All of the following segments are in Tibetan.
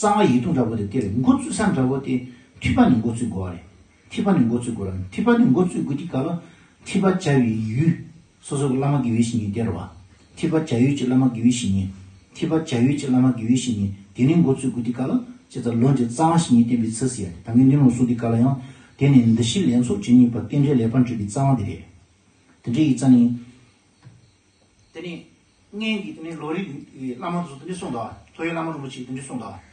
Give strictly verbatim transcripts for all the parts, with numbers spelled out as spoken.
གཙང་བ་ཡིད་དུ་འདྲ་པོ་དེ་དེ་རེད། འགོ་བཙུགས་ས་འདྲ་པོ་དེ་ཐོས་པ་ནས་འགོ་བཙུགས་དགོས་པ་རེད། ཐོས་པ་ནས་འགོ་བཙུགས་དགོས་ར། ཐོས་པ་ནས་འགོ་བཙུགས་དགོས་དུས་སྐབས་ལ་ཐོས་པ་བྱ་བའི་ཡུལ། སོ་སོ་གི་བླ་མ་དགེ་བའི་བཤེས་གཉེན་དེ་རེད་བ། ཐོས་པ་བྱ་ཡུལ་གྱི་བླ་མ་དགེ་བའི་བཤེས་གཉེན། ཐོས་པ་བྱ་ཡུལ་གྱི་བླ་མ་དགེ་བའི་བཤེས་གཉེན་དེ་ནས་འགོ་བཙུགས་དགོས་དུས་སྐབས་ལ་ཅི་ལྟར་ལུང་གི་རྩ་བ་བཤེས་གཉེན་བསྟེན་པའི་ཚུལ་ཟེར་ཡ་རེད། ད་གིན་འདི་ནང་གསུངས་དུས་སྐབས་ལ་ཡང་དེ་ནས་འདུ་ཤེས་ལེན་ཚོགས་ཇི་སྙེད་པ་རྟེན་འབྲེལ་ལེགས་པར་འགྲུབ་པའི་རྩ་བ་དེ་རེད། དེ་འདྲ་ཡིན་ཙང་ནི། དེ་ནས་སྔོན་གྱི་དེ་ནས་ལམ་རིམ་གྱི་བླ་མ་ཚོ་དེ་འདྲ་གསུངས་འདུག་བ། མཐོ་ཡི་བླ་མ་རིན་པོ་ཆེས་དེ་འདྲ་གསུངས་འདུག་བ།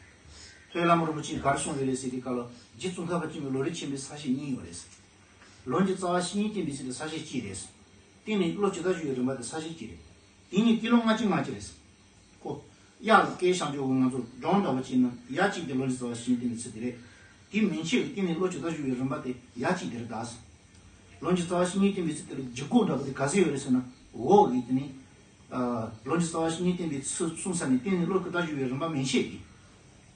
མཐོ་ཡི་བླ་མ་རིན་པོ་ཆེས་ག་རེ་གསུངས་ཡོད་རེད་ཟེར་དུས་སྐབས་ལ་རྗེ་ཙོང་ཁ་པ་ཆེན་པོའི་ལམ་རིམ་ཆེན་པོའི་ས་བཅད་གཉིས་ཡོད་རེད། ལུང་གི་རྩ་བ་བཤེས་གཉེན་བསྟེན་པའི་ཚུལ་དེ་ས་བཅད་གཅིག་རེད། བསྟེན་ནས་བློ་ཇི་ལྟར་ཞུགས་པའི་རིམ་པ་དེ་ས་བཅད་གཅིག་རེད། དེ་ནས་ཏི་ལོ་ལྔ་བཅུ་ང་གཅིག་རེད། ཀོ། དབྱར་ལ་སྐད་བཤད་རྒྱུ་ང་ཚོ་སྒྲུང་འདྲ་བོ་བྱས་ན་ཡ་གཅིག་དེ་ལུང་གི་རྩ་བ་བཤེས་གཉེན་བསྟེན་པའི་ཚུལ་དེ་རེད། དེ་མན་ཆད་ཀྱི་བསྟེན་ནས་བློ་ཇི་ལྟར་ཞུགས་པའི་རིམ་པ་དེ་ཡ་གཅིག་དེ་རེད་ད། ལུང་གི་རྩ་བ་བཤེས་གཉེན་བསྟེན་པའི་ཚུལ་དེ་ལ་ལྗིད་ཁོག་འདྲ་པོ་དེ་ག་ཚོད་ཡོད་རེད་ཟེར་ན། འོག་གི་དེ་ནི། ལུང་གི་རྩ་བ་བཤེས་གཉེན་བསྟེན་པའི་ཚུལ་གསུངས་ས་ནས་བསྟེན་ནས་བློ་ཇི་ལྟར་ཞུགས་པའི་རིམ་པ་མན་ཆད་ཀྱི།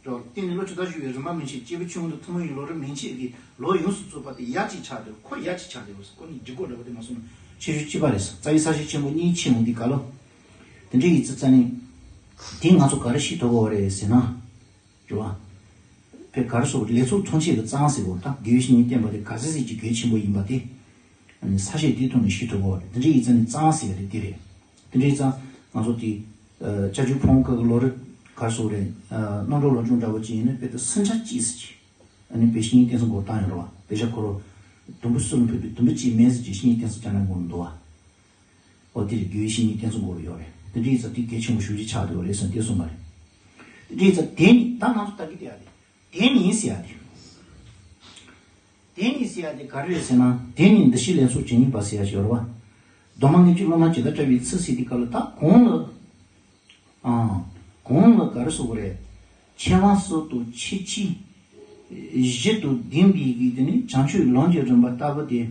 རོ། བསྟེན་ནས་བློ་ཇི་ལྟར་ཞུགས་པའི་རིམ་པ་མན་ཆད་སྐྱེས་བུ་ཆུང་ངུ་དང་ཐུན་མོང་གི་ལམ་རིམ་མན་ཆད་ཀྱི་ལུང་ཡོངས་སུ་རྫོགས་པ་དེ་ཡ་གཅིག་ཆགས་ཏེ་ཁོ་ཡ་གཅིག་ཆགས་ཏེ་ཁོ་ནི་ལྗིད་ཁོག་འདྲ་པོ་དེ་མ་གསུངས་ན་ཆེ་ཤོས་གཅིག་པ་རེད། རྩ་བའི་ས་བཅད་ཆེན་པོ་གཉིས་ཕྱེ་འོང་དུས་སྐབས་ལ། དེ་འདྲ་ཡིན་ཙང་ནི། དེ་ང་ཚོ་ག་རེ་ཤེས་ཐུབ་ཀྱི་ཡོད་རེད་ཟེར་ན། རེད་བ། དཔེ་ག་རེ་ཟེར་དགོས་རེད། ལེགས་ཚོགས་ཐམས་ཅད་ཀྱི་རྩ་བ་ཟེར་དགོས་རེད། ད་དགེ་བའི་བཤེས་གཉེན་བསྟེན་པ་དེ་ག་ཚད་ཟིག་གི་གལ་ཆེན་པོ་ཡིན་པ་དེ། ཨ་ནི་ས་བཅད་དེའི་ཐོག་ནས་ཤེས་ཐུབ་ཀྱི་ཡོད་རེད། དེ་འདྲ་ཡིན་ཙང་ནི་རྩ་བ་ཟེར་ཡ་དེ་དེ་རེད། དེ་འདྲ་ཡིན་ཙང་ང་ཚོ་དེ། ཨ། ལྕགས་ཀྱུ་ཕུང་པོ་ཁ་གི་ལམ་རིམ་ག་རེ་ཟེར་དགོས་རེད། ཨ། རྣམ་གྲོལ་ལམ་སྦྱོང་འདྲ་བོ་ཅིག་ཡིན་ན་དཔེ་དེ་སུམ་ཆ་གཅིག་ཟེར་གྱི། ཨ་ནི་དཔེ་བཤེས་གཉེན་བསྟེན་ཚུལ་འགོ་བཏང་ཡོད་རེད་བ། དཔེ་ཆ་ཁོ་རང་། དུམ་བུ་གསུམ་ལ་ཕུད་པའི་དུམ་བུ་གཅིག་མེད་ཟེར་གྱི་བཤེས་གཉེན་བསྟེན་ཚུལ་ཅ་ན་འགོ་ནས་འདུག་བ། ཨོ་དེ་རེད། དགེ་བའི་བཤེས་གཉེན་བསྟེན་ཚུལ་འགོ་རུ་ཡོད་རེད། དེ་འདྲ་ཡིན་ཙང་དེ་གལ་ཆེན་པོ་ཞེ་པོ་ཅིག་ཆགས་བསྡད་ཡོད་རེད་ཟེར་ནས་དེ་གསུངས་པ་རེད། དེ་འདྲ་ཡིན་ཙང་དེ་ནི་ད་ང་ཚོ་ལྟ་གི་བསྡད་ཡ་དེ། དེ་ནི་ཟེར་ཡ་དེ། དེ་ནི་ཟེར་ཡ་དེ་ག་རེ་རེད་ཟེར་ན། དེ་ནི་འདུ་ཤེས་ལེན་ཚོགས་ཇི་སྙེད་པ་ཟེར་ཡ་ཞིག་ཡོད་རེད་བ། མདོ་མ་ལྔ་བཅུ་སློབ་མ་ཇི་ལྟར་བཀྲལ་བའི་ཚུལ་ཟེར་དུས་སྐབས་ལ་ད་གོང་ལ། ཨང་། གོང་ལ་ག་རེ་ཟེར་དགོས་རེད། ཆེ་བ་གསུམ་དང་ཆེ་ཆུང་བཞི་དང་ལྡན་པའི་གི་དེ་ནི་བྱང་ཆུབ་ལམ་གྱི་རིམ་པ་ལྟ་བུ་དེ།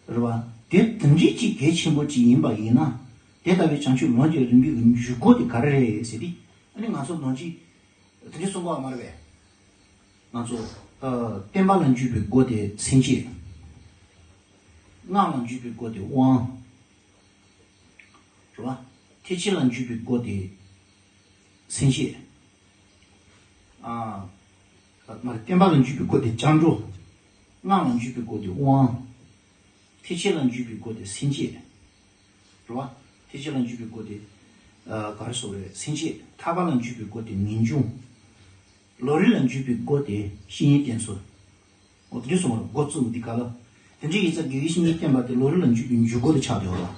རེད་བ། དེ་དེ་འདྲའི་ཅིག་གལ་ཆེན་པོ་ཅིག་ཡིན་པ་ཡིན་ན། དེ་ལྟ་བུའི་བྱང་ཆུབ་ལམ་གྱི་རིམ་པའི་འཇུག་སྒོ་དེ་ག་རེ་རེད་ཟེར་ཏེ། ཨ་ནི་ང་ཚོ་ནང་ཆོས་དེ་འདྲ་གསུང་གི་ཡོད་མ་རེད་པས། ང་ཚོ། ཨ། བསྟན་པ་ལ་འཇུག་པའི་སྒོ་དེ་སེམས་བསྐྱེད། སྔགས་ལ་འཇུག་པའི་སྒོ་དེ་དབང་། རེད་བ། ཐེག་ཆེན་ལ་འཇུག་པའི་སྒོ་དེ་སེམས་བསྐྱེད། ཨ། མ་རེད། བསྟན་པ་ལ་འཇུག་པའི་སྒོ་དེ་སྐྱབས་འགྲོ། སྔགས་ལ་འཇུག་པའི་སྒོ་དེ་དབང་། ཐེག་ཆེན་ལ་འཇུག་པའི་སྒོ་དེ་སེམས་བསྐྱེད། རེད་བ། ཐེག་ཆེན་ལ་འཇུག་པའི་སྒོ་དེ། ཨ། ག་རེ་ཟེར་དགོས་རེད། སེམས་བསྐྱེད། ཐར་པ་ལ་འཇུག་པའི་སྒོ་དེ་ངེས་འབྱུང་། ལམ་རིམ་ལ་འཇུག་པའི་སྒོ་དེ་བཤེས་གཉེན་བསྟེན་ཚུལ། འོ་དེ་འདྲ་གསུངས་པ་རེད། འགོ་བཙུགས་འདི་ག་ལ། དེ་འདྲ་ཡིན་ཙང་དགེ་བའི་བཤེས་གཉེན་བསྟེན་པ་དེ་ལམ་རིམ་ལ་འཇུག་པའི་འཇུག་སྒོ་དེ་ཆགས་བསྡད་ཡོད་རེད།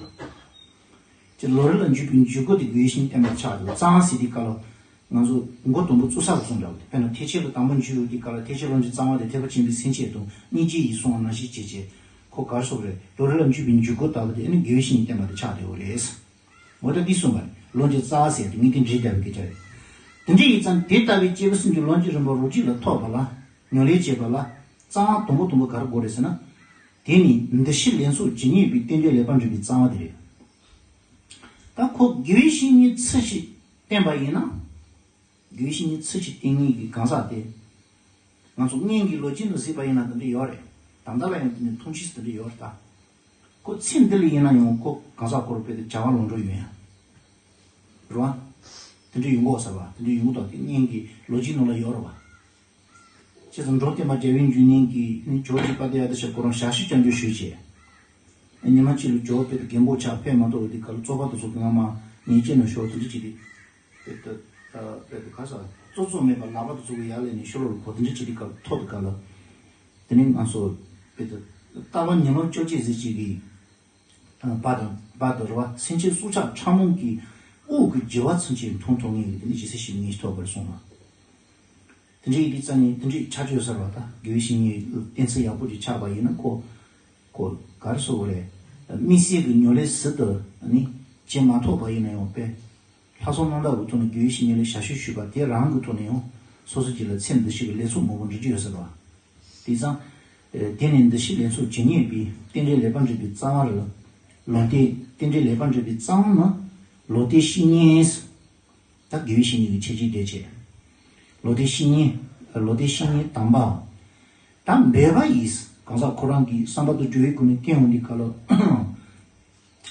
དེ་ལམ་རིམ་ལ་འཇུག་པའི་འཇུག་སྒོ་དེ་དགེ་བའི་བཤེས་གཉེན་བསྟེན་པ་ཆགས་བསྡད་ཡོད། རྩ་བ་ཟེར་དུས་སྐབས་ལ། ང་ཚོ་འགོ་དང་པོ་བཙུགས་ས་ལ་གསུངས་འདྲ་བོ་དེ། དཔེར་ན་ཐེག་ཆེན་ལ་དང་པོ་འཇུག་ཡོང་དུས་སྐབས་ལ་ཐེག་ཆེན་ལམ་གྱི་རྩ་བ་དེ་ཐེག་པ་ཆེན་པོའི་སེམས་བསྐྱེད་དང་སྙིང་རྗེ་ཡིས་བསྲུང་བ་ནང་བཞིན་བྱས་བྱས། ཁོ་ག་རེ་ཟེར་དགོས་རེད། ལམ་རིམ་ལ་འཇུག་པའི་འཇུག་སྒོ་ལྟ་བུ་དེ་ཨ་ནི་དགེ་བའི་བཤེས་གཉེན་བསྟེན་པ་དེ་ཆགས་བསྡད་ཡོད་རེད། འོ་ད་འདི་གསུངས་པ་རེད། ལམ་གྱི་རྩ་བ་ཟེར་དེ་ངས་དེ་འདྲའི་ལྟ་བུའི་སྐད་ཆ་རེད། དེ་འདྲ་ཡིན་ཙང་དེ་ལྟ་བུའི་སྐྱེས་བུ་གསུམ་གྱི་ལམ་གྱི་རིམ་པ་རོ་གཅིག་ལ་ཐོབ་པ་ལ་ཉམས་ལེན་བྱེད་པ་ལ་རྩ་བ་དང་པོ་དང་པོ་ག་རེ་དགོས་རེད་ཟེར་ན། དེ་ནི་འདུ་ཤེས་ལེན་ཚོགས་ཇི་སྙེད་པའི་རྟེན་འབྲེལ་ལེགས་པར་འགྲུབ་པའི་རྩ་བ་དེ་རེད། ད་ཁོ་དགེ་བའི་བཤེས་གཉེན་ཚུལ་བཞིན་བསྟེན་པ་ཡིན་ན། དགེ་བའི་བཤེས་གཉེན་ཚུལ་བཞིན་བསྟེན་མཁན་གྱི་གང་ཟག་དེ། ང་ཚོ་སྔོན་གྱི་ལོ་རྒྱུས་ནང་གཟིགས་པ་ཡིན་ན་དེ་འདྲ་ཡོད་རེད། ད་ལྟ་ལ་ཡང་དེ་འདྲའི་མཐོང་ཆོས་དེ་འདྲ་ཡོད་རེད་ད། ཁོ་ཚེ་འདི་ལ་ཡིན་ན་ཡང་ཁོ་གང་ཟག་ཁོ་རང་དཔེ་དེ་བྱ་བ་ལམ་འགྲོ་ཡོད་ཡ། རེད་བ། དེ་འདྲ་ཡོང་གི་ཡོད་ས་རེད་བ། དེ་འདྲ་ཡོང་གི་འདུག་དེ་སྔོན་གྱི་ལོ་རྒྱུས་ནང་ལ་ཡོད་རེད་བ། བྱས་ཙང་འབྲོམ་སྟོན་པ་རྒྱལ་བའི་འབྱུང་གནས་ཀྱིས་ནི་ཇོ་བོ་རྗེ་དཔལ་ལྡན་ཨ་ཏི་ཤ་ཁོ་རང་ཞལ་བཤུས་སྐྱབས་འཇུག་ཞུས་བྱས། ཉི་མ་གཅིག་ལ་ཇོ་བོ་དཔེ་དེ་རྒན་པོ་ཆགས་ཕེབས་མ་ཐུབ་པ་དེ་ག་ལ་བཙོག་པ་དེ་ཚོ་གི་ང་མ་ཉེས་ཅན་ནང་ཤོར་དེ་འདྲ་བྱས་ཏེ། དཔེ་དེ། དཔེ་དེ་ག་ས། བཙོག་བཙོག་མེད་པ་ལག་པ་དེ་ཚོ་གི་ཡར་ལེན་ནས་ཤོ་ལོ་ལ་གོ་དེ་འདྲ་བྱས་ཏེ་ག་ལ་ཐོག་དེ་ག་ལ། དེ་ནས་ང་ཚོ། དཔེ་དེ། ལྟ་བ་ཉིན་ལོ་བཅོ་བརྒྱད་ཟེར་ཅིག་གི། བར་དུ་བར་དུ་རེད་བ། སེམས་ཅན་སྲོག་ཆགས་ཕྲ་མོ་གི་དབུགས་ཀྱི་བྱི་བ་ཚུན་ཆད་མཐོང་ཐུབ་ངེས་ཀྱི་དེ་འདྲ་ཇི་སྲིད་ཤི་ངེས་ཐོབ་པར་གསུངས་པ། དེ་འདྲའི་ཡི་གེ་རྩ་ནས་དེ་འདྲའི་ཆ་ཆོས་གསར་བ་དང་དགེ་བའི་བཤེས་གཉེན་བསྟེན་ཚུལ་ཡག་པོ་ཅིག་ཆགས་པ་ཡིན་ན་ཁོ། ཁོ་ག་རེ་ཟེར་དགོས་རེད། དམིགས་བསལ་གྱི་ཉམས་ལེན་ཟུར་དུ་ནི་བྱེད་མ་ཐུབ་པ་ཡིན་ན་ཡང་དཔེ། ལྷག་བསམ་རྣམ་དག་གི་ཐོག་ནས་དགེ་བའི་བཤེས་གཉེན་ལ་ཞབས་ཞུ་ཞུས་པ་དེ་རང་གི་ཐོག་ནས་ཡང་སོ་སོ་སྐྱེ་ལ་ཚེ་འདི་ཕྱི་གི་ལེགས་ཚོགས་མང་པོ་འགྲུབ་ཀྱི་ཡོད་ཟེར་བ། དེ་ཙང་། དེ་ནས་འདུ་ཤེས་ལེན་ཚོགས་ཇི་སྙེད་པའི་རྟེན་འབྲེལ་ལེགས་པར་འགྲུབ་པའི་རྩ་བ་རེད། ལམ་རྟེན་རྟེན་འབྲེལ་ལེགས་པར་འགྲུབ་པའི་རྩ་བ་ནི་ལམ་རྟེན་བཤེས་གཉེན། ད་དགེ་བའི་བཤེས་གཉེན་གྱི་ཁྱད་ཆོས་དེ་བྱས། ལམ་རྟེན་བཤེས་གཉེན། ལམ་རྟེན་བཤེས་གཉེན་དམ་པ། ད་འབད་པ་ཡིས་གང་ཟག་ཁོ་རང་གི་བསམ་པ་དང་སྦྱོར་བའི་སྒོ་ནས་བསྟེན་འོང་དུས་སྐབས་ལ།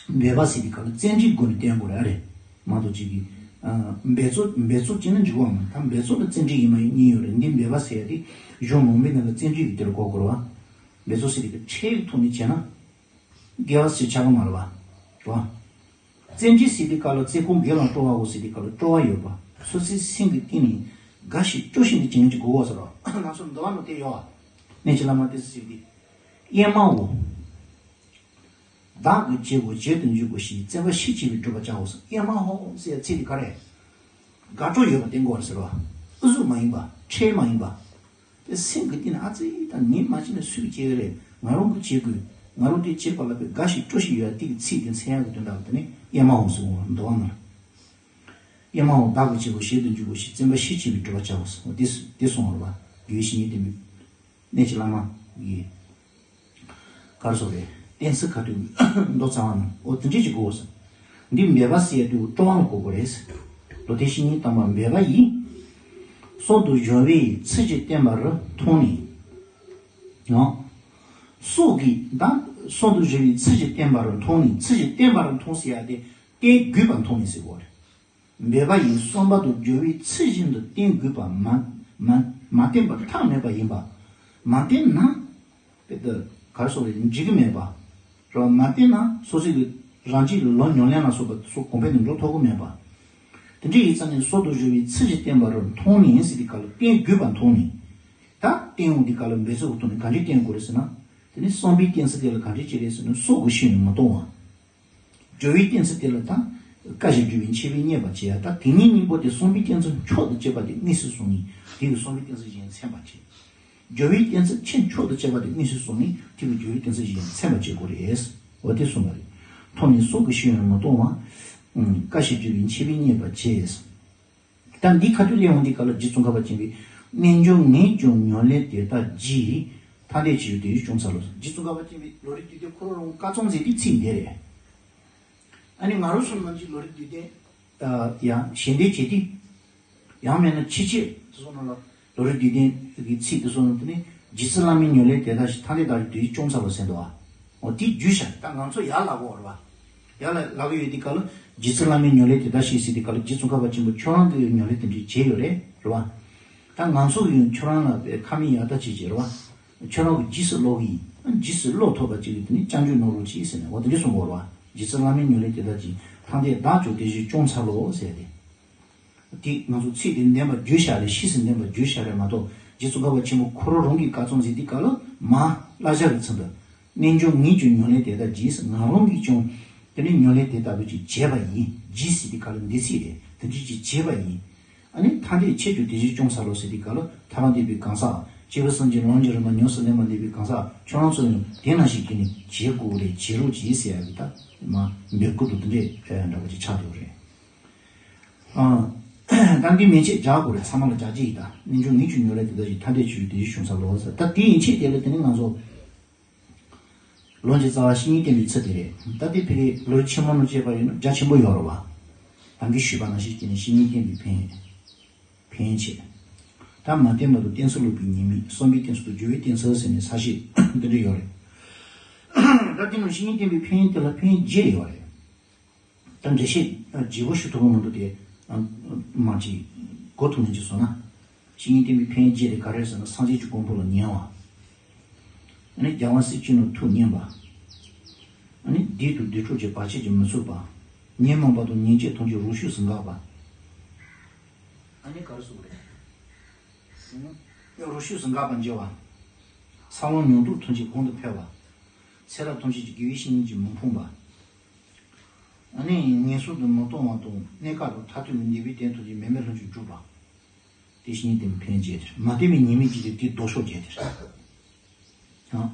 འབད་པ་ཟེར་དུས་སྐབས་ལ་བརྩོན་འགྲུས་སྒོ་ནས་བསྟེན་དགོས་རེད་ཨ་རེད། མ་གཏོགས་ཅིག་གིས་ འབད་རྩོལ་འབད་རྩོལ་བྱས་ན་འཇུག་པ་མ། ད་འབད་རྩོལ་ལ་བརྩོན་འགྲུས་ཡིན་མ་ཡིན་གཉིས་ཡོད་རེད། འདི་འབད་པ་ཟེར་ཡ་དེ་གཞུང་མང་པོའི་ནང་ལ་བརྩོན་འགྲུས་ཀྱི་དེ་ལ་གོ་དགོས་རེད་བ། འབད་རྩོལ་ཟེར་དེ་གི་ཁྲལ་གྱི་ཐོག་ནས་བྱས་ན། དགེ་བ་ཞིག་ཆགས་ཀྱི་མ་རེད་བ། རེད་བ། བརྩོན་འགྲུས་ཟེར་དུས་སྐབས་ལ་བརྩོན་འགྲུས་དགེ་ལ་སྤྲོ་བའོ་ཟེར་དུས་སྐབས་ལ་སྤྲོ་བ་ཡོད་པ། སོ་སོའི་སེམས་ཀྱི་གཏིང་ནས་དགའ་ཞིང་སྤྲོ་ཞིང་དུ་བྱེད་མཁན་གྱི་དགོས་པ་ཟེར་བ། ང་ཚོ་འདུལ་བ་ནང་དེ་ཡོད་བ། གནས་ཀྱི་བླ་མ་ཏོག་ཙམ་ཟེར་དུས། ཨེ་མའོ། བདག་གི་བྱས་པོ་བྱེད་དུ་འཇུག་གོ་ཞེས། བརྩོན་པ་ཤས་ཆེ་བས་བསྒྲུབ་པར་བྱའོ་ཟེར། ཨེ་མ་ཧོ་ཟེར་ཚིག་དེ་ག་རེ། དགའ་སྤྲོ་ཡོད་པ་དེ་དགོས་རེད་ཟེར་བ། ཨུ་ཚུགས་མ་ཡིན་པ། ཁྲེལ་མ་ཡིན་པ། དེ་སེམས་ཀྱི་གཏིང་ནས་ཨ་ཙི་ད་ངས་མ་བྱས་ན་སུས་བྱེད་ཀྱི་རེད། ང་རང་གིས་བྱེད་དགོས། ང་རང་དེ་བྱེད་པ་ལ་དཔེ་དགའ་ཞིང་སྤྲོ་ཞིང་ཡོད་ཡ་དེ་གི་ཚིག་དེ་མཚོན་ཡག་གི་དོན་དག་ལ་དེ་ནས་ཨེ་མ་ཧོ་ཟེར་འོང་བ་འདུལ་བ་ནང་ལ། ཨེ་མ་ཧོ་བདག་གི་བྱས་པོ་བྱེད་དུ་འཇུག་གོ་ཞེས། བརྩོན་པ་ཤས་ཆེ་བས་བསྒྲུབ་པར་བྱའོ་ཟེར་བ་དེ་དེ་གསུངས་པ་རེད་བ། དགེ་བའི་བཤེས་གཉེན་བསྟེན་པའི། གནས་ཀྱི་བླ་མ་ཡི། ག་རེ་ཟེར་རེད། བསྟེན་ཚུལ་ག་དུས་མདོ་རྩ་བ་ནས་འོ་དེ་འདྲས་ཅིག་དགོས་ཟེར། འདི་འབད་པ་ཟེར་ཡ་དུས་སྤྲོ་བ་ལ་གོ་དགོས་རེད། མདོ་སྡེ་བཤེས་གཉེན་དམ་པ་འབད་པ་ཡིས། སྲོག་ཏུ་གཞོལ་བའི་ཚུལ་གྱིས་བསྟེན་པར་མཐོང་ནས། ཡང་། སྲོག་གི་དང་སྲོག་ཏུ་གཞོལ་བའི་ཚུལ་གྱིས་བསྟེན་པར་མཐོང་ནས། ཚུལ་གྱིས་བསྟེན་པར་མཐོང་ཟེར་ཡ་དེ་བསྟེན་དགོས་པར་མཐོང་ནས་ཟེར་དགོས་རེད། འབད་པ་ཡིས་བསམ་པ་དང་སྦྱོར་བའི་ཚུལ་བཞིན་དུ་བསྟེན་དགོས་པ་མ་མ་མ་བསྟེན་པར་ཐབས་མེད་པ་ཡིན་པ། མ་བསྟེན་ན། དཔེ་དེ་ག་རེ་ཟེར་རེད། འགྲིག་གི་མེད་པ། རེད་བ། མ་བསྟེན་ན་སོ་སོའི་གི་རང་རྒྱུད་ལ་ལམ་ཉམས་ལེན་ལ་སོགས་པ་སོགས་གོང་འཕེལ་དུ་འགྲོ་ཐུབ་ཀྱི་མེད་པ། དེ་འདྲ་ཡིན་ཙང་ནས་སྲོག་ཏུ་གཞོལ་བའི་ཚུལ་གྱིས་བསྟེན་པར་མཐོང་ནས་ཟེར་དུས་སྐབས་ལ་བསྟེན་དགོས་པར་མཐོང་ནས། ད་བསྟེན་འོང་དུས་སྐབས་ལ་འབད་རྩོལ་གྱི་ཐོག་ནས་ག་འདྲས་བསྟེན་དགོས་རེད་ཟེར་ན། དེ་ནས་བསམ་པའི་བསྟེན་ཚུལ་དེ་ལ་ག་འདྲས་བྱེད་རེད་ཟེར་ན་སྲོག་གི་ཤུལ་ནས་མི་གཏོང་བ། སྦྱོར་བའི་བསྟེན་ཚུལ་དེ་ལ་ད། བཀའ་བཞིན་སྒྲུབ་པའི་མཆོད་པས་མཉེས་པར་བྱེད་ཡ། ད་དེ་གཉིས་གཉིས་པོ་དེ་བསམ་པའི་བསྟེན་ཚུལ་མཆོག་ཏུ་གཅེས་པ་དེ་དངོས་སུ་བཟུང་ནས་དེ་གི་བསམ་པའི་བསྟེན་ཚུལ་གཞན་མཚན་པར་བྱེད། སྦྱོར་བའི་བསྟེན་ཚུལ་ཆེས་མཆོག་ཏུ་གཅེས་པ་དེ་དངོས་སུ་བཟུང་ནས་དེ་གི་སྦྱོར་བའི་བསྟེན་ཚུལ་གཞན་མཚན་པར་བྱེད་དགོས་རེད། འོ་དེ་གསུངས་པ་རེད། མཐོང་ནས་སྲོག་གི་ཤུལ་ཡང་མི་གཏོང་བ། བཀའ་བཞིན་སྒྲུབ་པའི་མཆོད་པས་མཉེས་པར་བྱེད། ད་འདི་ཁ་ཐུག་ལས་འོང་དུས་སྐབས་ལ་རྗེ་ཙོང་ཁ་པ་ཆེན་པོས། རྣལ་འབྱོར་ངས་ཀྱང་ཉམས་ལེན་དེ་ལྟར་བགྱིས། ཐ་དད་ཆོས་ཀྱི་དེ་བཞིན་སྐྱོང་འཚལ་ལོ། རྗེ་ཙོང་ཁ་པ་ཆེན་པོས་ལམ་རིམ་བསྡུས་དོན་ཁོ་རང་རང་བཀའ་རྩོམ་མཛད་དུས་ཚིག་འདི་རེད། ཨ་ནི་ང་རང་ཚོ་ནང་གི་ལམ་རིམ་བསྡུས་དོན། ཡང་ཞལ་འདོན་བྱེད་དུས། ཡང་མིན་ན་ཕྱི་ཆོས་དེ་ཚོ་ནང་ལ་ལམ་རིམ་བསྡུས་དོན་གྱི་ཚིག་དེ་ཚོ་ནང་དུ་ནི་རྗེ་བཙུན་བླ་མའི་ཉམས་ལེན་དེ་དག་བཞིན་ཐ་དད་ལྟ་བུའི་དེ་བཞིན་སྐྱོང་འཚལ་ལོ་ཟེར་འདུག་ཨ། འོ་དེ་བརྗོད་བྱ་ད་ང་ཚོ་ཡར་ལབ་དགོས་རེད་བ། ཡར་ལ་ལབ་ཀྱི་ཡོད་དུས་སྐབས་ལ་རྗེ་བཙུན་བླ་མའི་ཉམས་ལེན་དེ་དག་བཞིན་ཟེར་དུས་སྐབས་ལ་རྗེ་ཙོང་ཁ་པ་ཆེན་པོ་ཁྱོད་རང་གིས་ཉམས་ལེན་དེ་འདྲ་བྱས་ཡོད་རེད་རེད་བ། ད་ང་ཚོ་གིས་ཁྱོད་རང་ལ་དཔེ་ཁ་མིག་ཡར་ལྟ་བྱེད་ཀྱི་རེད་བ། ཁྱོད་རང་གིས་རྗེས་སུ་ཀློག་གི་ཡིན། རྗེས་སུ་ཀློག་ཐུབ་པ་ཅིག་གི་དེ་ནི་སྐྱབས་འཇུག་གནང་རོགས་གྱིས་ཟེར་ནས་འོ་དེ་འདྲ་གསུངས་པ་རེད་བ། རྗེ་བཙུན་བླ་མའི་ཉམས་ལེན་དེ་དག་བཞིན་ཐ་དད་བདག་ཀྱང་དེ་བཞིན་སྐྱོང་འཚལ་ལོ་ཟེར་ཏེ། དེ་ང་ཚོ་ཚིག་དེ་བདེན་པར་བརྗོད་བྱ་རེད། ཕྱིས་སུ་བདེན་པར་བརྗོད་བྱ་རེད་མ་གཏོགས་རྗེ་ཙོང་ཁ་པ་ཆེན་པོ་ཁོ་རང་རང་གིས་བཀའ་རྩོམ་མཛད་དུས་སྐབས་ལ་མ་བསླབ་བྱ་གི་ཚུལ་དུ། རྣལ་འབྱོར་ངས་ཀྱང་ཉམས་ལེན་དེ་ལྟར་བགྱིས། ང་རང་གིས་ཀྱང་དེ་ནས་ཉམས་ལེན་དེ་ལྟ་བུ་ཅིག་བྱས་པ་ཡིན། བགྱིས་ཟེར་དུས་སྐབས་ལ་འདི་ཚིག་རེད། དེ་འདྲ་ཅིག་བྱས་པ་ཡིན། ཨ་ནི་ཐ་དད་ཁྱེད་ཀྱང་དེ་བཞིན་སྐྱོང་འཚལ་ལོ་ཟེར་དུས་སྐབས་ལ་ཐར་པ་འདོད་པའི་གང་ཟག་སྐྱེས་བུ་སེམས་ཅན་ལམ་གྱི་རིམ་པ་ཉམས་སུ་ལེན་པར་འདོད་པའི་གང་ཟག་ཁྱོད་རང་ཚོ་ཡང་དེ་ནང་བཞིན་བྱས་ནས་བྱེད་དགོས་རེད། བྱེད་རོགས་གྱིས་ཟེར་ཡ་གི་ད་མ་འབོད་སྐུལ་དུ་དེ་འདྲས་འདྲ་བ་ཅིག་ཆགས་འདུག་རེད། ཨ། ད་འདི་མན་ཆད་རྒྱག་དགོས་རེད། ཚང་མ་ལ་རྒྱག་རྒྱུ་ཡིན་ད། རྣལ་འབྱོར་ངས་ཀྱང་ཉམས་ལེན་དེ་ལྟར་བགྱིས། ཐ་དད་ཆོས་ཀྱི་དེ་བཞིན་སྐྱོང་འཚལ་ལོ་ཟེར། ད་དེ་ཡན་ཆད་དེ་ལ་དེ་ནི་ང་ཚོ་ལམ་གྱི་རྩ་བ་བཤེས་གཉེན་བསྟེན་པའི་ཚུལ་དེ་རེད། ད་དེ་ཕ་གིའི་ལམ་རིམ་ཆེན་མོ་ནང་བྱས་པ་ཡིན་ན་རྒྱ་ཆེན་པོ་ཡོད་རེད་བ། ད་གིན་ཞུས་པ་ནང་བཞིན་བྱས་ནས་བཤེས་གཉེན་བསྟེན་པའི་ཕན་ཡོན། ཕན་ཡོན་བྱས། ད་མ་བསྟེན་པ་དང་བསྟེན་ཚུལ་ལོག་པའི་ཉེས་དམིགས། བསམ་པའི་བསྟེན་ཚུལ་དང་སྦྱོར་བའི་བསྟེན་ཚུལ་ཟེར་ནས་ས་བཤད་འདི་འདྲ་ཡོད་རེད། ད་དེ་ནང་བཤེས་གཉེན་བསྟེན་པའི་ཕན་ཡོན་དེ་ལ་ཕན་ཡོན་བརྒྱད་ཡོད་རེད། ད་འགྲེལ་བཤད་རྒྱས་པོ་ཞུ་ཐུབ་ཀྱི་མི་འདུག་དེ། མ་ཅིག་གོ་ཐུབ་མིན་ཅིག་སོང་ན། བཤེས་གཉེན་བསྟེན་པའི་ཕན་ཡོན་བརྒྱད་དེ་ག་རེ་རེད་ཟེར་ན། སངས་རྒྱས་ཀྱི་གོ་འཕང་ལ་ཉེ་བ། ཨ་ནི་རྒྱལ་བ་སྲས་བཅས་རྣམས་ཐུགས་མཉེས་པ། ཨ་ནི་བདུད་དང་བདུད་ཕྲུགས་ཀྱི་བར་ཆད་ཀྱིས་མི་ཚུགས་པ། ཉོན་མོངས་པ་དང་ཉེས་བྱས་ཐམས་ཅད་རང་ཤུགས་སུ་འགག་པ། ཨ་ནི་ག་རེ་གསུངས་རེད། རང་ཤུགས་སུ་འགག་པར་འགྱུར་བ། ས་བོན་མྱང་འདས་ཐམས་ཅད་གོང་དུ་འཕེལ་བ། ཚེ་རབས་ཐམས་ཅད་ཀྱི་དགེ་བའི་བཤེས་གཉེན་གྱིས་མི་ཕོངས་པ། ཨ་ནི་ངན་སོང་དུ་མི་ལྟུང་བ་དང་གནས་སྐབས་དང་མཐར་ཐུག་ནས་བདེ་བའི་དོན་ཐམས་ཅད་མེད་མེད་ལྷུན་གྱིས་གྲུབ་པ། དེ་བཤེས་གཉེན་བསྟེན་པའི་ཕན་ཡོན་བརྒྱད་དེ། མ་བསྟེན་པའི་ཉེས་དམིགས་བརྒྱད་དེ་དེའི་ལྡོག་ཕྱོགས་བརྒྱད་དེ་རེད། ཡང་།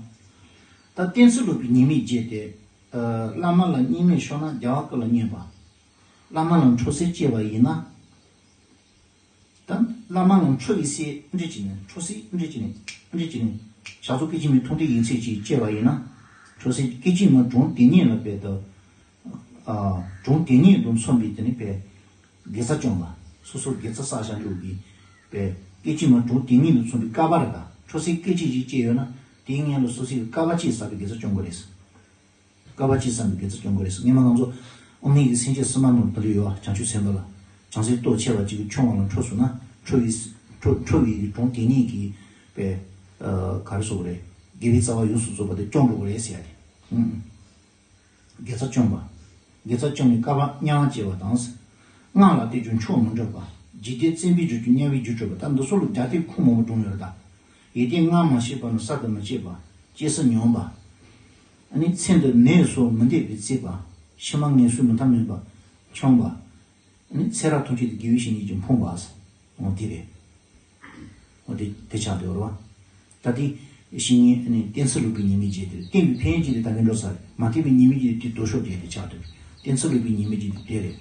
ད་བསྟེན་ཚུལ་ལོག་པའི་ཉེས་དམིགས་བརྒྱད་དེ། ཨ། བླ་མ་ལ་བསྙེན་མེད་ཤོར་ན་རྒྱལ་བ་སྐུ་ལ་བསྙེན་པ། བླ་མ་ལ་འཕྲོག་བསྲེ་སྐྱེས་པ་ཡིན་ན། ད་བླ་མ་ལ་འཕྲོག་གི་བསྲེ་འདྲ་བྱས་ནས། འཕྲོག་བསྲེ་འདྲ་བྱས་ནས། འདྲ་བྱས་ནས་བྱ་རྫོགས་སྐད་ཅིག་མའི་མཐོང་ཐོས་ཡིད་ཚིམ་ཅིག་སྐྱེས་པ་ཡིན་ན། འཕྲོག་བསྲེ་སྐད་ཅིག་མ་གྲོང་དེ་ཉིད་ལ་དཔེ་ད། ཨ། གྲོང་དེ་ཉིད་དང་མཚུངས་པའི་དེ་ནི་དཔེ། དགེ་རྩ་སྐྱོང་བ། སོ་སོར་དགེ་རྩ་བསགས་བཞག་འགྲོ་གི། དཔེ། སྐད་ཅིག་མ་གྲོང་དེ་ཉིད་དང་མཚུངས་པའི་བསྐལ་པ་རེད་ད། འཕྲོག་བསྲེ་སྐད་ཅིག་ཅིག་སྐྱེས་ཡོད་ན་དེའི་སྔོན་ལ་སོ་སོའི་བསྐལ་པ་གཅིག་བསགས་པའི་དགེ་རྩ་སྐྱོང་དགོས་རེད། བསྐལ་པ་གཅིག་བསགས་པའི་དགེ་རྩ་སྐྱོང་དགོས་རེད། སྔོན་མ་ང་ཚོ་དབུ་མའི་གི་སེམས་བསྐྱེད་གསུམ་པ་ནང་དུ་འདི་འདྲ་ཡོད་བ། བྱང་ཆུབ་སེམས་དཔའ་ལ། བྱང་སེམས་སྟོབས་ཆེ་བ་ཅིག་གིས་ཆུང་བ་ལ་ཁྲོ་སོང་ན་ཁྲོ་བའི་ཁྲོ་ཁྲོ་བའི་གྲོང་དེ་ཉིད་ཀྱི་པའི་ག་རེ་ཟེར་དགོས་རེད། དགེ་བའི་རྩ་བ་ཡོངས་སུ་རྫོགས་པ་དེ་སྐྱོང་འགྲོ་གི་རེད་ཟེར་ཡ་རེད། དགེ་རྩ་སྐྱོང་བ། དགེ་རྩ་སྐྱོང་བའི་བསྐལ་པ་མྱ་ངམ་བྱེད་པ་དང་། སྔགས་ལ་བལྟས་ཀྱང་ཆོག་མི་འགྲུབ་པ། འཇིག་རྟེན་བཙན་པོའི་རྒྱུད་ཀྱི་དམྱལ་བའི་རྒྱུ་སྤྲོད་པ། ད་འདི་ཚོ་ལ་རྒྱ་སྡེ་ཁུངས་མང་པོ་སྒྲུང་ཡོད་རེད་ད། ཡིད་བརྟན་སྔར་མ་ཤེས་པ་ནི་གསར་དུ་མི་སྐྱེ་བ། སྐྱེ་ས་ཉམས་པ། ཨ་ནི་མཚན་དུ་མེད་སོགས་མི་འདོད་པའི་བརྩེགས་པ། ཕྱི་མ་ངན་སོང་མུ་མཐའ་མེད་པ། འཁྱམས་པ། ཨ་ནི་ཚེ་རབས་ཐམས་ཅད་དུ་དགེ་བའི་བཤེས་གཉེན་གྱིས་ཕོངས་པ། འོ་དེ་རེད། འོ་དེ་དེ་ཆགས་འདུག་རེད་བ། ད་དེ་བཤེས་གཉེན་ཨ་ནི་བསྟེན་ཚུལ་ལུགས་པའི་ཉེས་དམིགས་བརྗོད་དེ་རེད། བསྟེན་པའི་ཕན་ཡོན་གྱི་དེ་ད་གིན་འགྲོ་ས་རེད། མ་བསྟེན་པའི་ཉེས་དམིགས་བརྗོད་དེ་དེ་ལྡོག་ཕྱོགས་བརྗོད་དེ་ཆགས་འདུག་བསྟེན་ཚུལ་ལུགས་པའི་ཉེས་དམིགས་བརྗོད་དེ་དེ་རེད།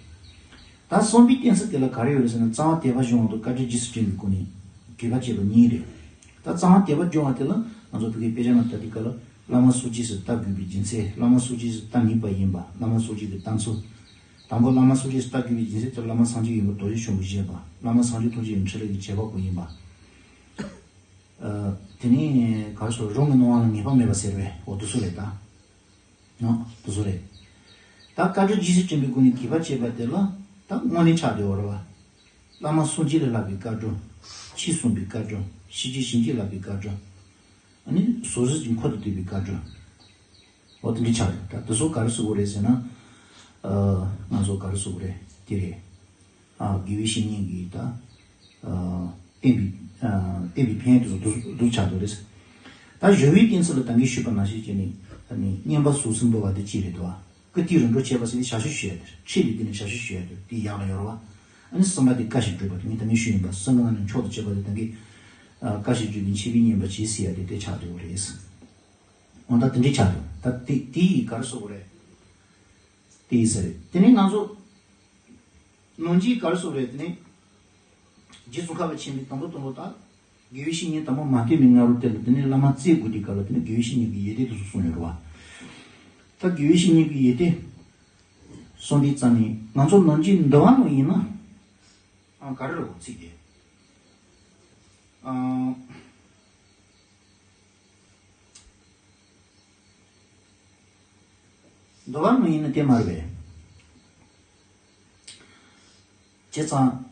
ད་གསུམ་པའི་བསྟེན་ཚུལ་དེ་ལ་ག་རེ་ཡོད་རེད་ཟེར་ན། གཙང་བ་དད་པ་སྦྱོང་བ་དང་དཀའ་སྤྱད་རྗེས་སུ་དྲན་པའི་སྒོ་ནས་དགེ་བ་བྱེད་པ་གཉིས་རེད། ད་གཙང་བ་དད་པ་སྦྱོང་བ་དེ་ལ་ང་ཚོ་བོད་སྐད་དཔེ་ཆ་ནང་ལྟ་དུས་སྐབས་ལ་བླ་མ་སོགས་རྗེས་སུ་ལྟ་དགོས་པའི་རྒྱུ་མཚན། བླ་མ་སོགས་རྗེས་སུ་ལྟ་ངེས་པ་ཡིན་པ། བླ་མ་སོགས་རྗེས་ཀྱི་ལྟ་ཚུལ། དང་པོ་བླ་མ་སོགས་རྗེས་སུ་ལྟ་དགོས་པའི་རྒྱུ་མཚན་དེ་བླ་མ་སངས་རྒྱས་ཀྱི་མགོན་པོ་རྡོ་རྗེ་འཆང་གིས་བཞེད་པ། བླ་མ་སངས་རྒྱས་ཐམས་ཅད་ཀྱི་འཕྲིན་ལས་ཀྱི་བྱེད་པ་པོ་ཡིན་པ། ཨ། དེ་ནས་ག་རེ་ཟེར། རང་གི་སྣང་བ་ལ་ངེས་པ་མེད་པ་ཟེར་བས། འོ་དེ་ཚོ་རེད་ད། ཨ། དེ་ཚོ་རེད། ད་དཀའ་སྤྱད་རྗེས་སུ་དྲན་པའི་སྒོ་ནས་དགེ་བ་བྱེད་པ་དེ་ལ་ད་དངོས་གནས་ཆགས་བསྡད་ཡོད་རེད་བ། བླ་མ་སངས་རྒྱས་ལས་བསླབ་པའི་བཀའ་སྒྲུབ། ཕྱིས་གསུངས་པའི་བཀའ་སྒྲུབ། ཕྱི་རྒྱལ་ཞིང་གཤེགས་བསླབ་པའི་བཀའ་སྒྲུབ། ཨ་ནི་ཟུང་འཇུག་གི་འཁོར་དུ་འདུས་པའི་བཀའ་སྒྲུབ། འོ་དེ་འདྲ་ཆགས་ཡོད། ད་དེ་ཚོ་ག་རེ་ཟེར་དགོས་རེད་ཟེར་ན། ཨ། ང་ཚོ་ག་རེ་ཟེར་དགོས་རེད། དེ་རེད། ཨ། དགེ་བའི་བཤེས་གཉེན་གྱིས་ད། ཨ། བསྟན་པའི། ཨ། བསྟན་པའི་ཕན་ཡོན་དེ་ཚོ་འདུག་འདུག་ཆགས་འདུག་རེད། ད་སྦྱོར་བའི་བསྟེན་ཚུལ་ལ་ད་གིན་ཞུས་པ་ནང་བཞིན་བྱས་ནས། ཨ་ནི་བསྙེན་པ་ཟུང་འཛིན་འབུལ་བ་དེ་གཅིག་རེད་འདུག་བ། བཀུར་སྟི་རིམ་གྲོ་བྱེད་པ་ཟེར་ནས་ཞབས་ཞུ་ཞུ་ཡ་དེ་རེད། ཁྲིད་དེ་དེ་ནས་ཞབས་ཞུ་ཞུ་ཡ་དེ་རེད། དེ་ཡག་ལ་ཡོད་རེད་བ། ཨ་ནི་གསུམ་པ་དེ་བཀའ་བཞིན་སྒྲུབ་པ་དེ་ངས་ད་གིན་ཞུས་ཡིན་པ། གསུམ་གྱི་ནང་ནས་མཆོག་ཏུ་གཅེས་པ་དེ་ད་གིན། ཨ། བཀའ་བཞིན་སྒྲུབ་པའི་འཆི་བའི་བསྙེན་པ་བྱེད་ཟེར་ཡ་དེ་དེ་ཆགས་འདུག་རེད། འོ་ད་དེ་འདྲའི་ཆགས་འདུག་ད་དེ་དེ་ཡིས་ག་རེ་ཟེར་དགོས་རེད། དེ་ཡིས་ཟེར་རེད། དེ་ནས་ང་ཚོ། ནང་གི་ག་རེ་ཟེར་དགོས་རེད། དེ་ནས་རྗེ་ཙོང་ཁ་པ་ཆེན་པོས་དང་པོ་དང་པོ་ད་དགེ་བའི་བཤེས་གཉེན་དམ་པ་མ་བསྟེན་པའི་སྔ་རོལ་དེ་ལ། དེ་ནས་བླ་མ་བཙལ་དགོས་དུས་སྐབས་ལ། དེ་ནས་དགེ་བའི་བཤེས་གཉེན་གྱི་ཡོན་ཏན་དེ་ཚོ་གསུངས་ཡོད་རེད་བ། ད་དགེ་བའི་བཤེས་གཉེན་གྱི་ཡོན་ཏན་གསུངས་དུས་ཙམ་ནས། ང་ཚོ་ནང་གི་འདུལ་བ་ནང་ཡིན་ན། ཨ། ག་རེ་རེད་གོ་ཚིག་དེ། ཨ། འདུལ་བ་ནང་ཡིན་ན་དེ་མ་རེད་པས། བྱས་ཙང་།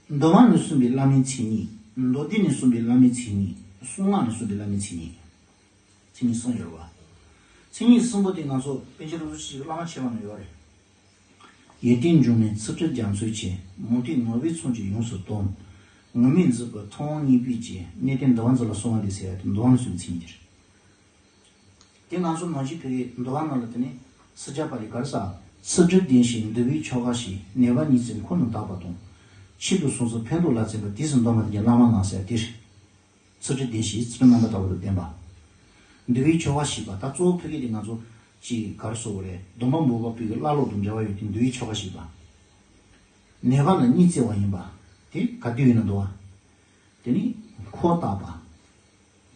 འདུལ་བ་ནས་གསུངས་པའི་བླ་མའི་མཚན་ཉིད། མདོ་སྡེ་ནས་གསུངས་པའི་བླ་མའི་མཚན་ཉིད། གསུང་ངག་ནས་གསུངས་པའི་བླ་མའི་མཚན་ཉིད། མཚན་ཉིད་གསུམ་ཡོད་རེད་བ། མཚན་ཉིད་གསུམ་པོ་དེ་ང་ཚོ་པཎ་ཆེན་རིན་པོ་ཆེ་ཞིག་བླ་མ་མཆེད་པ་ནང་ཡོད་རེད། ཡོན་ཏན་འབྱུང་གནས་ཚུལ་ཁྲིམས་རྒྱ་མཚོའི་ཆེ། མུ་སྟེགས་ངུ་བའི་མཚོན་གྱིས་ཡོངས་སུ་གཏུམ། ངུར་སྨྲིག་མཛུབ་ཀྱིས་མཐོང་བ་བརྙས་པའི་རྗེ། གནས་བརྟན་འདུལ་བ་འཛིན་ལ་གསོལ་བ་འདེབས་ཟེར་ཡ་དེ་འདུལ་བ་ནས་གསུངས་པའི་མཚན་ཉིད་དེ་རེད། དེ་ང་ཚོ་ནང་བཞིན་བོད་ཀྱི་འདུལ་བ་ནང་ལ་དེ་ནི་སྲིད་པ་ལས་ག་རེ་ཟེར། ཚུལ་ཁྲིམས་ལྡན་ཞིང་འདུལ་བའི་ཆོ་ག་ཞིག་ནད་པ་ཉིད་ཀྱི་འཁོར་ནི་དག་པ་དང་། ཆེད་དུ་བཟུང་ཚུལ་ཕན་འདོགས་ལ་བརྩོན་པ། དུས་སུ་འདོམས་པ་དེ་ཀྱང་བླ་མ་ལགས་ཟེར་ཡ་དེ་རེད། ཚུལ་ཁྲིམས་ལྡན་ཞིང་ཚུལ་ཁྲིམས་རྣམ་པར་དག་པ་དང་ལྡན་པ། འདུལ་བའི་ཆོ་ག་ཞིག་པ། ད་གཙོ་བོ་ཕ་གི་དེ་ང་ཚོ་ཅིག་ག་རེ་ཟེར་དགོས་རེད། སྡོམ་པ་འབོགས་པ་པོའི་བླ་སློབ་དང་འབྲེལ་བ་ཡོད་དེ་འདུལ་བའི་ཆོ་ག་ཞིག་པ། ནད་པ་ལ་སྙིང་བརྩེ་བ་ཡིན་པ། དེ་ག་དུས་ཡིན་ན་འདུལ་བ། དེ་ནི་འཁོར་དག་པ།